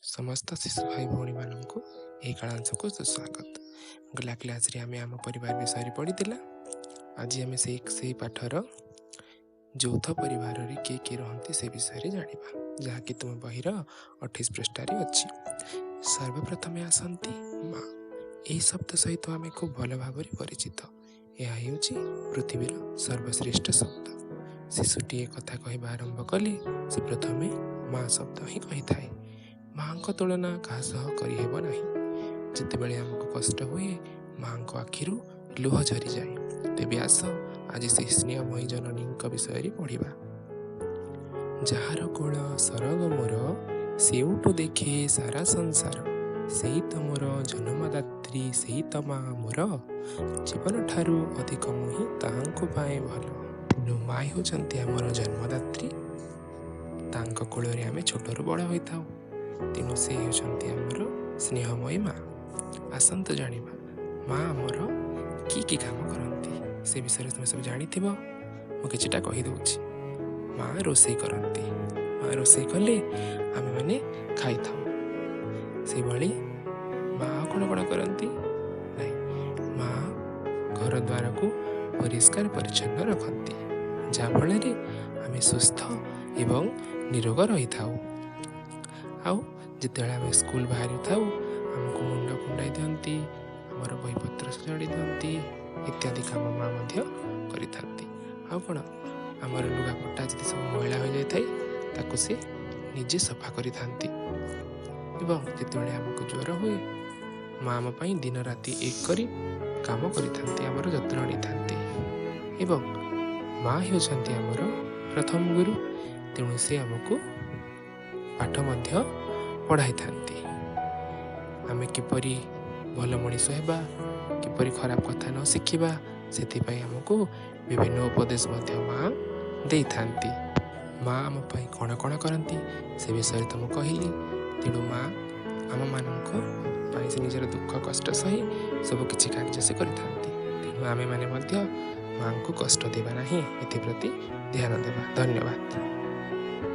ସମସ୍ତ ଶିଶୁ ଭାଇ ଭଉଣୀମାନଙ୍କୁ ଏହି କାଳାଂଶକୁ ସୁସ୍ୱାଗତ। ଗଲା କ୍ଲାସ୍ରେ ଆମେ ଆମ ପରିବାର ବିଷୟରେ ପଢ଼ିଥିଲା। ଆଜି ଆମେ ସେଇ ପାଠର ଯୌଥ ପରିବାରରେ କିଏ କିଏ ରହନ୍ତି ସେ ବିଷୟରେ ଜାଣିବା, ଯାହାକି ତୁମ ବହିର 28 ପୃଷ୍ଠାରେ ଅଛି। ସର୍ବପ୍ରଥମେ ଆସନ୍ତି ମା। ଏହି ଶବ୍ଦ ସହିତ ଆମେ ଖୁବ୍ ଭଲ ଭାବରେ ପରିଚିତ। ଏହା ହେଉଛି ପୃଥିବୀର ସର୍ବଶ୍ରେଷ୍ଠ ଶବ୍ଦ। ଶିଶୁଟିଏ କଥା କହିବା ଆରମ୍ଭ କଲେ ସେ ପ୍ରଥମେ ମା ଶବ୍ଦ ହିଁ କହିଥାଏ। ମାଙ୍କ ତୁଳନା କାହା ସହ କରିହେବ ନାହିଁ। ଯେତେବେଳେ ଆମକୁ କଷ୍ଟ ହୁଏ, ମାଙ୍କ ଆଖିରୁ ଲୁହ ଝରିଯାଏ। ତେବେ ଆସ, ଆଜି ସେହି ସ୍ନେହମୟୀ ଜନନୀଙ୍କ ବିଷୟରେ ପଢ଼ିବା। ଯାହାର କୋଳ ସରଗ ମୋର, ସେଉଠୁ ଦେଖେ ସାରା ସଂସାର, ସେଇ ତ ମୋର ଜନ୍ମଦାତ୍ରୀ, ସେଇ ତ ମା ମୋର, ଜୀବନଠାରୁ ଅଧିକ ମୁହିଁ ତାହାଙ୍କୁ ପାଏ ଭଲ। ତେଣୁ ମା ହେଉଛନ୍ତି ଆମର ଜନ୍ମଦାତ୍ରୀ। ତାଙ୍କ କୋଳରେ ଆମେ ଛୋଟରୁ ବଡ଼ ହୋଇଥାଉ। ତେଣୁ ସେ ହେଉଛନ୍ତି ଆମର ସ୍ନେହମୟୀ ମା। ଆସନ୍ତୁ ଜାଣିବା ମା ଆମର କି କି କାମ କରନ୍ତି। ସେ ବିଷୟରେ ତୁମେ ସବୁ ଜାଣିଥିବ, ମୁଁ କିଛିଟା କହିଦେଉଛି। ମା ରୋଷେଇ କରନ୍ତି। ମା ରୋଷେଇ କଲେ ଆମେମାନେ ଖାଇଥାଉ। ସେଇଭଳି ମା ଆଉ କ'ଣ କ'ଣ କରନ୍ତି? ନାଇଁ, ମା ଘର ଦ୍ୱାରକୁ ପରିଷ୍କାର ପରିଚ୍ଛନ୍ନ ରଖନ୍ତି, ଯାହାଫଳରେ ଆମେ ସୁସ୍ଥ ଏବଂ ନିରୋଗ ରହିଥାଉ। ଆଉ ଯେତେବେଳେ ଆମେ ସ୍କୁଲ ବାହାରିଥାଉ, ଆମକୁ ମୁଣ୍ଡ କୁଣ୍ଡାଇ ଦିଅନ୍ତି, ଆମର ବହିପତ୍ର ସଜାଡ଼ି ଦିଅନ୍ତି, ଇତ୍ୟାଦି କାମ ମା ମଧ୍ୟ କରିଥାନ୍ତି। ଆଉ କ'ଣ? ଆମର ଲୁଗାପଟା ଯଦି ସବୁ ମଇଳା ହୋଇଯାଇଥାଏ, ତାକୁ ସେ ନିଜେ ସଫା କରିଥାନ୍ତି। ଏବଂ ଯେତେବେଳେ ଆମକୁ ଜ୍ୱର ହୁଏ, ମା ଆମ ପାଇଁ ଦିନ ରାତି ଏକ କରି କାମ କରିଥାନ୍ତି, ଆମର ଯତ୍ନ ନେଇଥାନ୍ତି। ଏବଂ ମା ହେଉଛନ୍ତି ଆମର ପ୍ରଥମ ଗୁରୁ, ତେଣୁ ସେ ଆମକୁ ପାଠ ମଧ୍ୟ ପଢ଼ାଇଥାନ୍ତି। ଆମେ କିପରି ଭଲ ମଣିଷ ହେବା, କିପରି ଖରାପ କଥା ନ ଶିଖିବା, ସେଥିପାଇଁ ଆମକୁ ବିଭିନ୍ନ ଉପଦେଶ ମଧ୍ୟ ମା ଦେଇଥାନ୍ତି। ମା ଆମ ପାଇଁ କ'ଣ କ'ଣ କରନ୍ତି ସେ ବିଷୟରେ ତ ମୁଁ କହିଲି। ତେଣୁ ମା ଆମମାନଙ୍କ ପାଇଁ ସେ ନିଜର ଦୁଃଖ କଷ୍ଟ ସହି ସବୁ କିଛି କାର୍ଯ୍ୟ ସେ କରିଥାନ୍ତି। ତେଣୁ ଆମେମାନେ ମଧ୍ୟ ମାଙ୍କୁ କଷ୍ଟ ଦେବା ନାହିଁ, ଏଥିପ୍ରତି ଧ୍ୟାନ ଦେବା। ଧନ୍ୟବାଦ।